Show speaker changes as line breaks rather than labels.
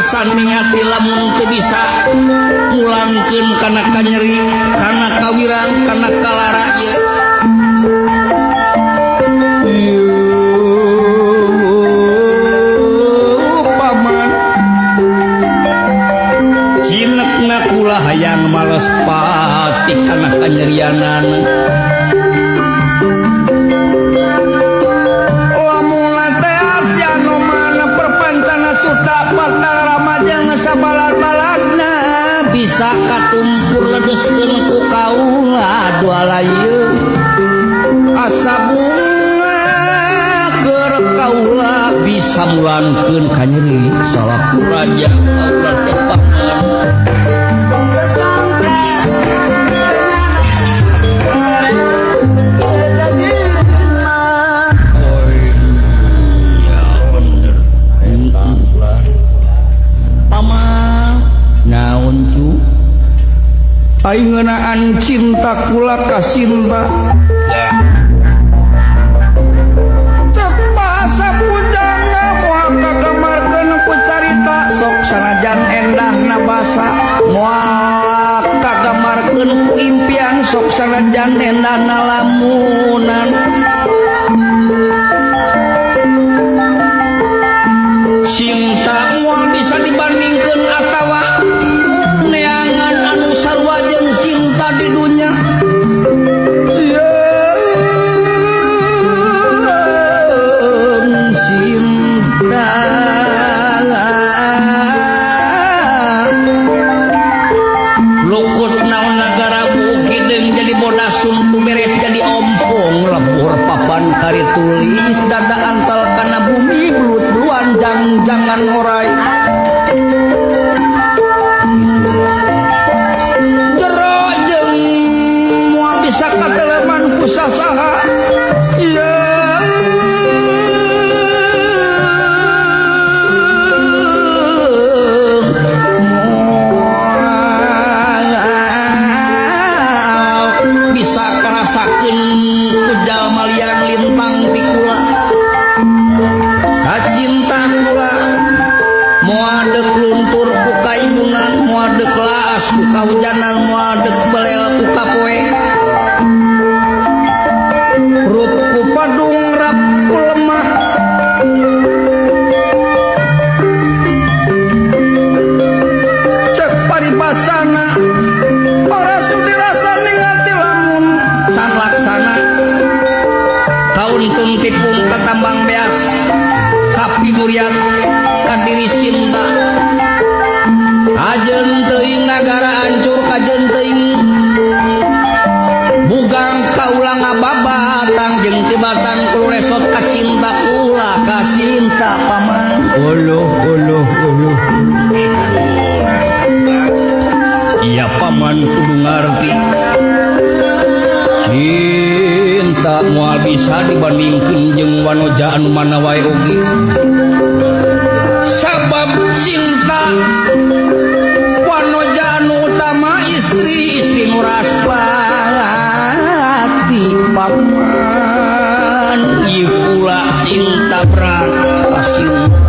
rasa ning hati lamun teu bisa mulangkeun kana kanyeri, kana kawirang, kana kalara ieu. Paman cinekna kula hayang males pati kana kanyerianana. Lamun teh Asia nu mana perpancana suta Batara Rama jeung sabalad-baladna bisa katumpur ledeskeun ku kaula dua ieu asa bunga keur kaula bisa mulangkeun kanyeri salaku raja kaula teh paman. Ya bener. Paman naon cu aing ngeunaan cinta kula ka Sinta. Cek bahasa pujangga moal kagamarkeun ku carita sok sanajan endahna basa moal kagamarkeun ku impian sok sanajan endahna lamunan. Cinta moal bisa dibandingkeun atawa neangan anu sarua jeung cinta di dunya. Yeung cinta lukut naon nagara bukideung jadi bodas suntu beres jadi ompong lebur papan kari tulis dada antal kana bumi belut beluan jang-jangan orai. Jero jeung moal bisa kateleman ku sasaha. Moal bisa karasakeun ku jalma lian lintang ti kula. Kacinta kula moal deuk luntur ku kaimunan, moal deuk laas ku kahujanan, moal deuk belel ku kapoe. Rup ku padung rap ku lemah. Cek paribasana ora sudi rasa ning ati lamun san laksana. Kauntun tipung katambang beas kapimuriat kadiri Sinta. Kajeun teuing nagara hancur, kajeun teuing bugang kaula ngababatang jeung tibatan kulo resot kacinta kula ka Sinta paman. Uluh uluh uluh. Iya paman kudu ngarti. Cinta moal bisa dibandingkeun jeung wanoja anu mana wae oge. Sabab cinta wanoja anu utama istri istri nu raspati paman. Ieu kula cinta berat ka Sinta.